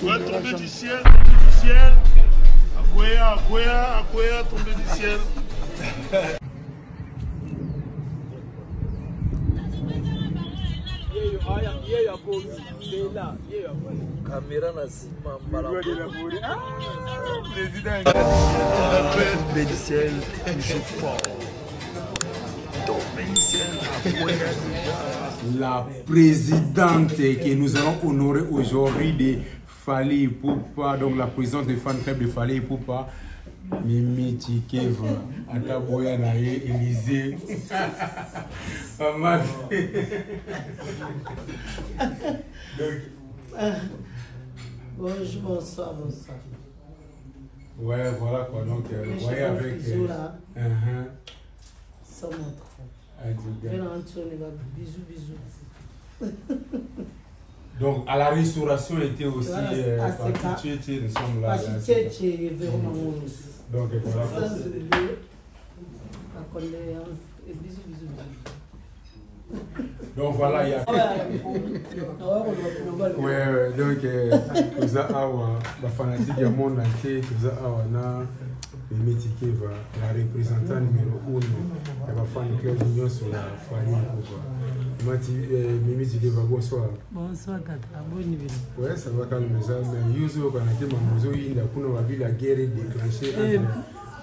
Ouais, tombé du ciel, tombé du ciel. Akwea, akwea, akwea, tombé du ciel. Caméra na nsima mbala Président. Tombé du ciel, toujours fort. Tombé du ciel, akwea déjà. La présidente que nous allons honorer aujourd'hui de Fally Ipupa, donc la présidente du fan club de Fally Ipupa, Mimi Tshikeva, ata boya na ye Élysée. Maman. Donc, Bonjour, bonsoir, bonsoir. ouais, voilà quoi. Donc, vous voyez avec. Bisous là, sans montre. En tout cas. Viens Antoine, bisous, bisous. Donc, à la restauration était aussi. Voilà, ACK. Parti Tchétché, nous sommes là. là, Pachi Tchétché, Véro Mangounos. Donc, voilà. Sans oublier la condoléance et bisous, bisous, bisous. Donc, voilà, il y a. Ouais, ouais, donc toza awa bafanatique ya monde entier, toza awa na Mimi Tshikeva, la représentant numéro 1 ya bafan club nyonso ya Fally Ipupa. Mati, Mimi Tshikeva, bonsoir. Bonsoir tata, boni bino. Ouais, ça va calme ça, mais yo ozoyokana te mambo ozoyinda kuna babi la guerre est déclenchée entre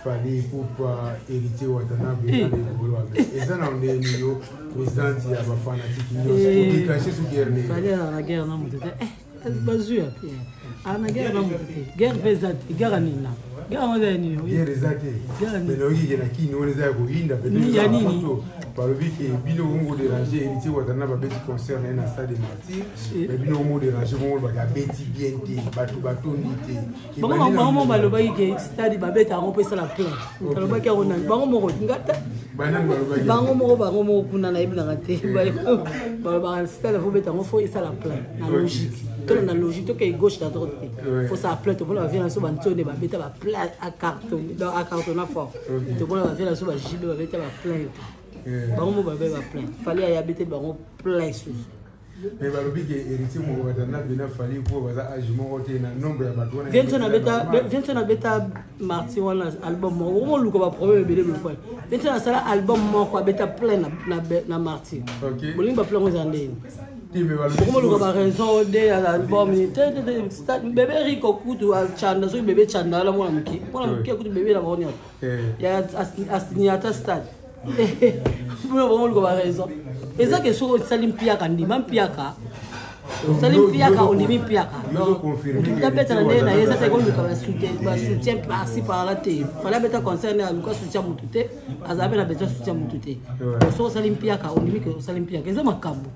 Fally Ipupa, Héritier Watanabe na Lebolo Abe. Eza na ndeni yo présidente ya bafanatike nyonso odéclenche su guerre nini? Fally azala na guerre na moto te. Eh, bazwi ya pe. Azala na guerre na moto te. Guerre mpe eza te. Guerre ya nini na? Guerre yango eza ya nini? Guerre eza te. Guerre nini? Mais nayoki ke na kini wana eza ya koyinda. Ni ya nini? Balobi ke bino bongo dérange Héritier Watanabe abeti concert na ye na stade de Martyr, mais bino bongo dérange bongo olobaki abeti bien te, bato batondi te. Bango bango moko balobaki ke stade babeta yango mpo esala plein. Balobaki yango nani? Bango moko nga te. Banani balobaki? Bango moko kuna nayebi nanga te. Balobaka stade fo beta yango fo esala plein na logique. Tolo na logique tokei gauche na droite te. Fo sala plein, tomona bavie na biso bantsone babeta ba plein a carton, donc a cartonna fort. Tomona bavie na biso ba JB babeta ba plein te. Bango moko babeta ba plein. Fally aya abeteli bango plein susu. Mais balobi ke Héritier moko Watanabe na Fally po baza age moko te na nombre ya bato wana. Vincent abeta Martyr wana album moko okomoluka baproblème ebele lokwani. Vincent asala album moko abeta plein na Martyr. Bolingi baplein ngo eza ndeni? Te, mais balobi okomoluka baraison de ya album te te te. Bébé Rico kutu achanda soki bébé chanda wana mwana moke kutu bébé na bango nyonso ya asinya ata stade mpona bango oluka baraison. Eza ke soki osali mpiaka, ndima mpiaka, osali mpiaka, ondimi mpiaka. Yozo abeta na ndenge na ye, eza te koluka basoutien par-ci par-là te. Fally abeta concert ne aluka soutien motu te, azala mpe na besoin soutien motu te. Soki osali mpiaka, ondimi ke osali mpiaka. Eza makambo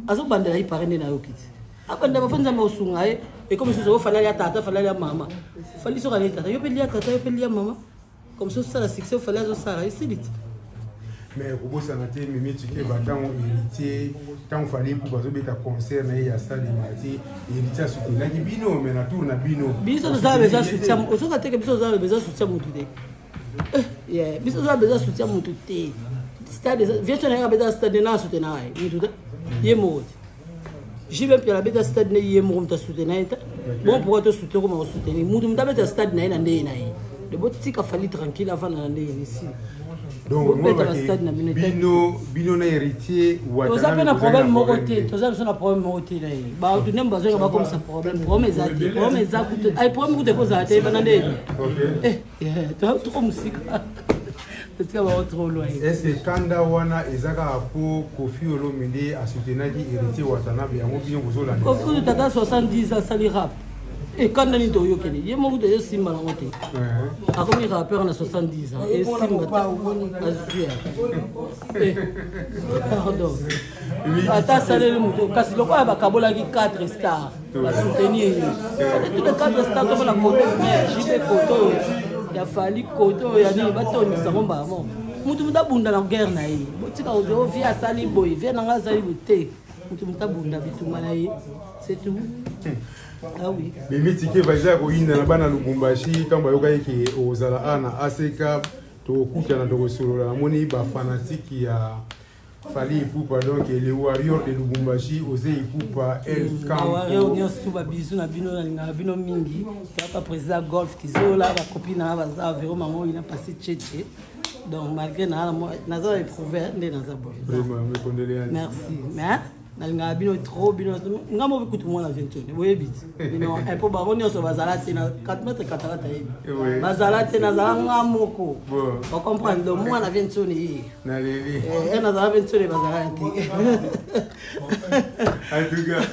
azobandela ye pare nde nayoki ti abanda bafo Nzambe osunga ye. Ekomi susu oFally alia tata, Fally alia mama. Fally soki alie tata, yo mpe lia tata, yo mpe lia mama, comme so osala succès oFally azosala esili ti. Mais kobosana te, Mimi Tshikeva, ntango Héritier, ntango Fally mpo bazobeta concert na ye ya stade Martyr, Héritier asutenaki bino, mais na tour na bino Biso tozala besoin soutien, ozoka teke biso tozala besoin soutien motu te. Eh, yeah, biso tozala besoin soutien motu te. Stade vieux na ye abeta stade na asoutenaka ye motu te, ye moko te. JB Mpiana abeta stade ne ye moko, moto asoutenir ye te. Bon, pourquoi tosoutenir koma kosoutenir mutu? Moto abeta stade na ye na ndenge na ye de. Botika Fally tranquille, avanda na ndenge nisi. Donc Bobeta ba stade na bino te. Bino na Héritier Toza mpe na problème moko te, toza biso na problème moko te na ye. Bato ndembo bazoka bakomisa problème, problème eza te, problème eza kutu ai problème kutu ekozala te bana nde. Eh, trop mosika, totika bango trop loin. Est-ce kanda wana eza kaka po Koffi Olomide asoutenaki Héritier Watanabe, yango bino bozolanda? Koffi kutu tata 70 asali rap, ekanda nini toyokende ye moko kutu ezosimba nango te. Akomi rappeur na 70 ans, esimba te, azwi. Pardon, ata asaleli moto kasi lokola bakabolaki 4 star basoutenir ye, tous les 4 star tomona koto JB, koto oyo ya Fally, koto oyo ya nini, batondisa ngo mbala moko. Mutu abunda na guerre na ye, botika o vie asali boye, vie nanga asali boye te. Mutu abunda bitumba na ye, c'est tout. Ah oui. Mimi Tshikeva, eza ya koyinda na bana Lubumbashi ntango bayokaki ke ozala awa na ACK, tokokutana, tokosolola. Namoni bafanatike ya Fally Ipupa, donc les Warriors de Lubumbashi, Osé Ipupa, El Campo. Warrior nyonso tu babizu na bino, nalingaka bino mingi. Toyaka président Golf Kizola, bakopi na baza Vero Mango ina passé Tchétché. Donc malgré na naza éprouvé nde naza boye. Vraiment, mes condoléances. Merci. Mais nalingaka bino trop, bino nga moko kutu mwana ventone boyebi ti bino mpo bango nyonso bazala te na 4 mètre katakata yebi bazala te, nazala nga moko, ocomprendre? Donc mwana ventone ye naleli nazala ventone, bazala te. En tout cas,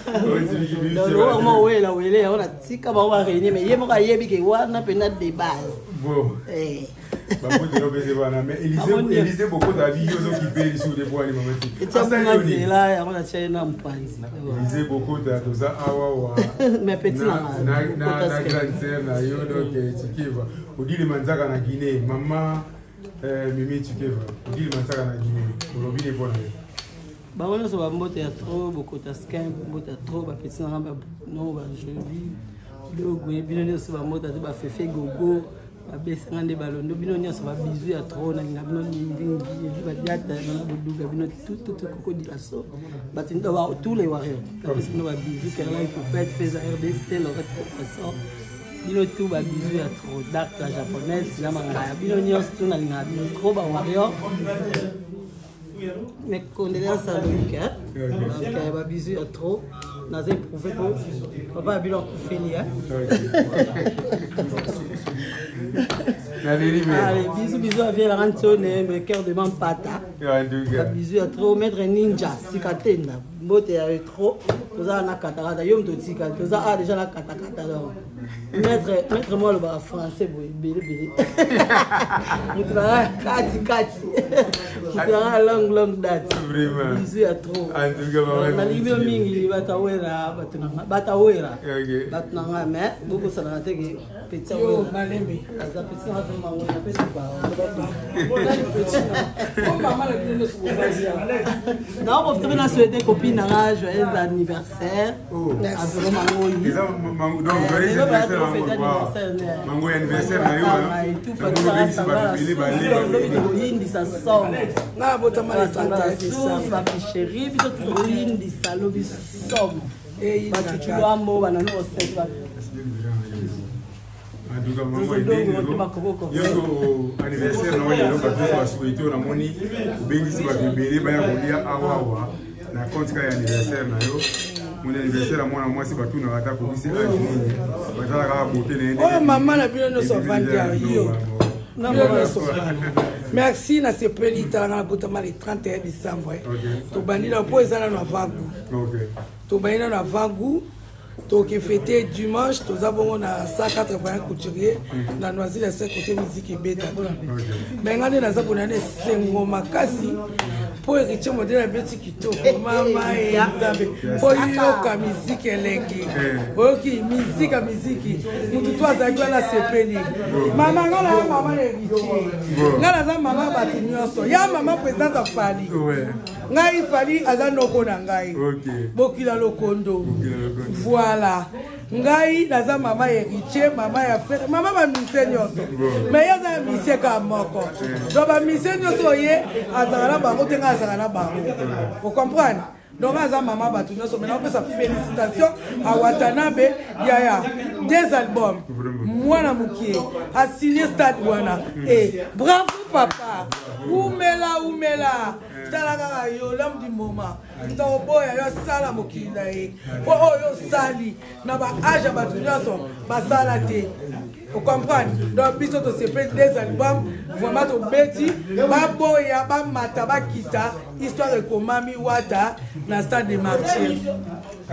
donc owela wele yango natika bango baréunir, mais ye moko ayebi ke wana mpena de base. Bon, bambote opese wana, mais Élysée Bokota abi yo ozokipe lisusu te po ani mama ti etiamunga nzela yango natia ye na mopanzi. Élysée Bokota, toza awa wa mais petit na na grande sœur na yo, donc Tshikeva Odile Manzaka na Guinée. Mama Mimi Tshikeva Odile Manzaka na Guinée, olobi ne mpo na yo? Bango nyonso bambote ya trop. Bokota skin, mbote ya trop. Bapeti nanga, babruno, bajoli dogwe, bino nyonso bambote te. Bafefe gogo babesanga nde balondo, bino nyonso babizu ya trop, nalinga bino mingi. Badiata nana boduga, bino tututu kokodila so bato, tous les warriors napesi bino babizu. Kerla Ipupet Feza RDC Lorette Professor, bino tu babizu ya trop. Dark la japonaise na mangaya, bino nyonso tu nalingaka bino trop, bawarrior. Mes condoléances à Loïc, hein? Donc, babizu ya trop. Naza éprouvé po papa ya bino akufeli. Naleli. Allez, bisous, bisous à Vieux Rantone, le cœur de Mampata. Bisous ya trop, maître Ninja, Sikatenda. Mbote ya trop. Toza na katakata, yo mto tika, toza a déjà na katakata donc. Maître, maître moi le ba français boy, bele bele. Mutu na kati kati. Mutu na long long date. Vraiment. Bisous ya trop. En tout cas, maman. Nalingi bino mingi, batawera, bato na nga, batawera. Ok. Bato na nga, mais bokosalaka te ke petit Yo, malemi. aza petit na nga mango napesi mama na bino nyonso bovandi awa. Naoprofite mpe na souhaite copine na nga joyeux anniversaire. Avero Mangoi. Eza donc joyeux anniversaire mango, anniversaire na yo namoni obengisi bato ebele bale. Tokoyindisa somo. Nga botama le 31 décembre. Bapisheri biso tokoyindisa lobi somo, bacucu lwambo banani osese. En tout cas, mango yoko anniversaire na oyo lelo, bato nyonso basouhaite oyo. Namoni obengisi bato ebele baya kolia awawa na compte kaka ya anniversaire na yo. Moni anniversaire ya mwana mwasi, batunaka ata kokisi age nini, batala kaka bote na ye. Oyo mama na bino nyonso avandi awa, yo bino nyonso, merci. Nasepeli. Talanga, na botama le 31 décembre. Tobandi na mpo eza nano avant goût, tobandi nano avant goût. Toke fête dimanche, toza bongo na 181 couturier na Noisy le Sec, côté musique ebetaka. Mais nga nde naza bona na esengo makasi mpo Héritier modele abeti kitoko. Mama ye Nzambe, mpo yoka miziki elengi, oyoki miziki ya miziki, mutu to azalaki wana asepeli. Mama, nga na mama na Héritier, nga naza mama ya bato nyonso, ya mama présidente afali ngai. Fally aza noko na ngai, bokila lokondo. Voilà, ngai naza mama Héritier, mama ya frère, mama bamisie nyonso. Mais ye aza ya misie kaka moko, donc bamisie nyonso ye azala na bango te, ngai azala na bango, ocomprendre? Donc aza mama bato nyonso. Mai naopesa félicitation a Watanabe yaya, deux albums, mwana mokie asigne stade wana. E bravo papa, umela umela. Tala kaka yo, l'homme du moment, ntango boya yo asala mokili na ye, mpo oyo osali na baage ya bato nyonso basala te, ocomprendre? Donc biso tosepeli, deux albums vraiment, tobeti baboya bamata bakita, histoire ekomami Wata na stade de Martyr.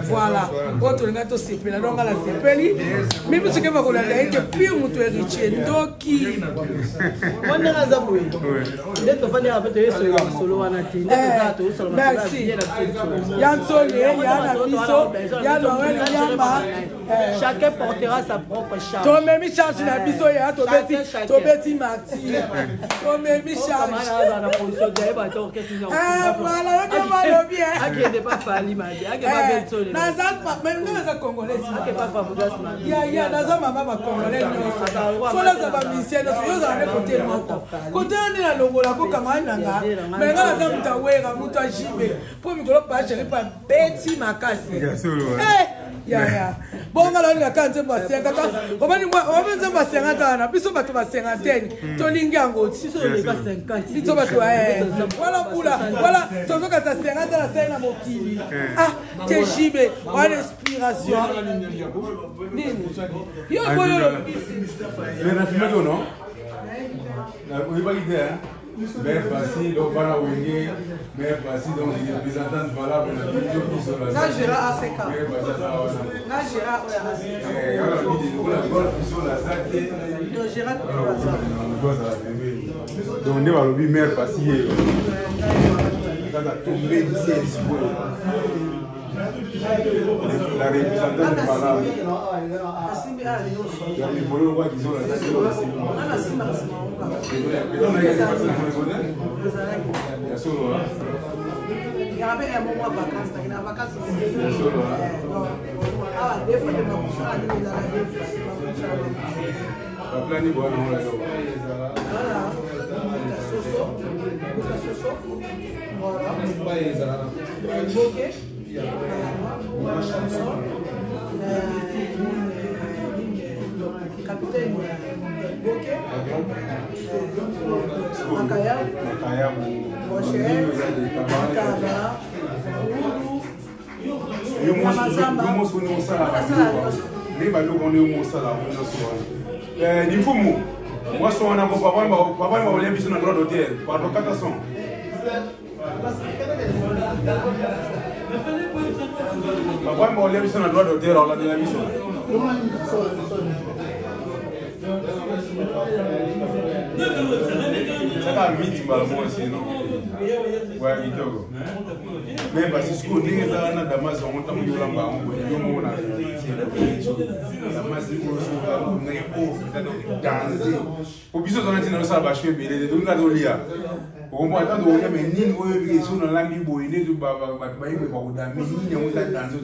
Voilà oyo tolingai tosepela. Donc nga nasepeli mimi soki bakolanda ye te, pire moto Héritier ndoki. Mwa ndenge aza boye nde tofandi awa mpe toyesola masolo wana te, nde tozala toyosala. Merci ya Nsone, ya na biso, ya Noel Yamba. Chacun portera sa propre charge. Tomemi charge na biso ya tobeti tobeti martyr. Tomemi charge. Na position ya ba orchestre. Eh voilà, yoke balobi eh. Akende pa Fally mabe, ake pa Bensole. Naza mais nga naza congolais. Ake pa Fabregas mabe. Ya ya naza mama ba congolais nyonso. Faut naza ba musicien nyonso, yo ozala nde kote moko. Kote nde nalongola ko camarade na nga. Mais nga naza moto awera, moto ya JB. Po mikolo pa chéri pa beti makasi. Eh ya ya. Bonga nalinga kaka nzembo ya 50 omoni omoni nzembo ya 50 wana biso bato ba cinquantaine tolingi yango biso bato wana mbula wana tozokata 50 na sali na mokili ah te jibe wana inspiration nini yo boyo oyebaki te Mère Passy, donc bana Wenge, Mère Passy, donc représentante valable na biso biso la. Na Gérard ACK. Mère Passy aza wana. Na Gérard oyo ACK. Eh, wana bidi lokola golf biso la zate. Donc Gérard oyo aza. Donc nde balobi Mère Passy ye. Kaka tombe du ciel sikoyo. La représentante valable. Ya mikolo lokola kizola zate oyo Nga na nsima ya mwa vacances nakenda vacances awa deux fois te makusala ndenge ezala deux fois makusala baplani bwana ngo lelo voilà soso buka soso voilà boke chanson capitaine boke makayabu brochette kaba yo mosi osalaka nde baloko nde yo mosala yango nyonso wana lifumu mwasi wana ko papa bakolia biso na droit d'auteur pardon kata son papa bakolia biso na droit d'auteur aolandela biso saka miti mbala moko sino waya kitoko me basi sikoyo ndenge ezala na damas yango ntango yolamba yango boye yo moko na damas oyo soki ndenge oyo danse po biso tozana ntina tosala basho ebele te tolinga tolia okombo ata tokolia me nini oyo ebiki so nalambi boye nde bato bayebi bakodame nini yango eza danse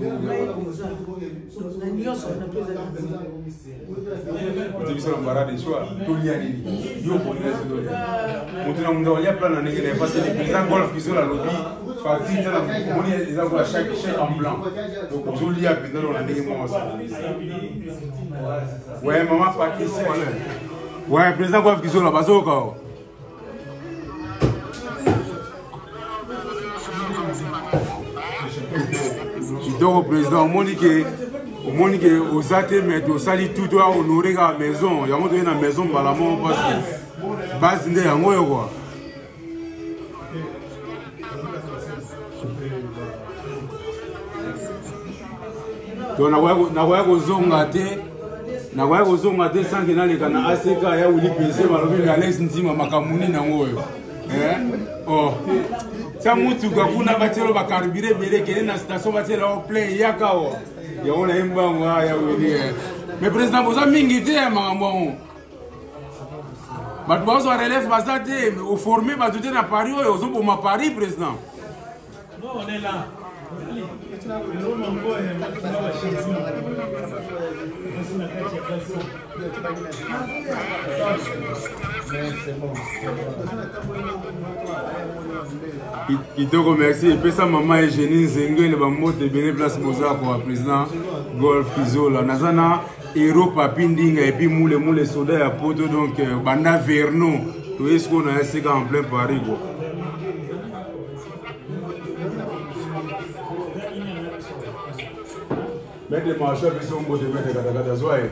ote biso na mbara de choix tolia nini yo kolia so tolia moto na moto akolia plan na ndenge na ye parce que le président golf kizola alobi facture tala omoni eza kola chaque chèque en blanc donc ozolia mpenza na ndenge moko osala. Ouais, maman Patricia. Ouais, président Golf Kizola, bazoka. Kitoko président, omoni ke omoni ke oza te mais tosali tout toya honore kaka maison yango toye na maison mbala moko parce que base nde yango oyo quoi. To nakoya kozonga te nakoya kozonga te sanke naleka na ACK ya wili pese balobi na Alex Ntima makambo nini yango oyo oh tia motuka kuna batielo bacarburé ebele kende na station batiela o plein yaka o yango na ye mbango ya wili mais président boza mingi te ya makambo yango bato bazwa relève baza te oforme bato te na Paris oyo ozoboma Paris président. Non, on est là. Kitoko merci epesa mama Eugénie Nzengele bambote ebele place boza koa président Golf Kizola naza na Hero Papi Ndinga et puis Moule Moule soda ya poto donc banda Verno toye sikoyo na esika en plein Paris quoi. Maître Marshal biso mbote maître katakata zwa ye.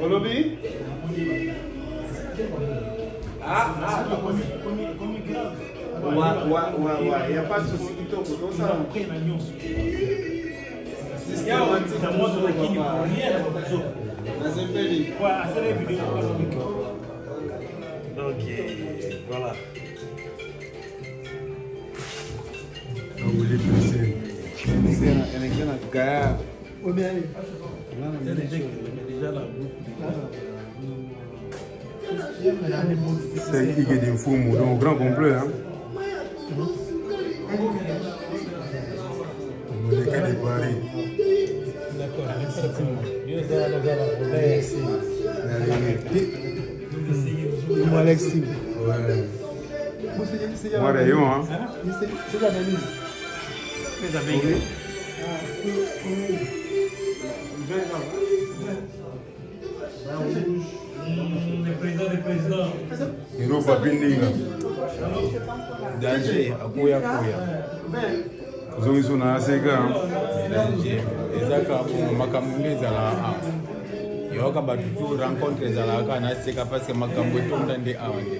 Olobi Ouais, ouais, ouais, ouais. Y a pas de souci kitoko. Tosala Nasepeli. Donc voilà. Elekena gaya. C'est Ige Mfumu, donc grand complet. Hein. Moleka de Paris. Ouais. Moi, d'ailleurs, hein. Hero Papi Ndinga. Danger akoya koya. Ozongi so na aseka. Danger eza kaka bongo makambo nde ezalaka awa. Yoka bato tu rencontre ezalaka kaka na seka parce que makambo etonda nde awa nde.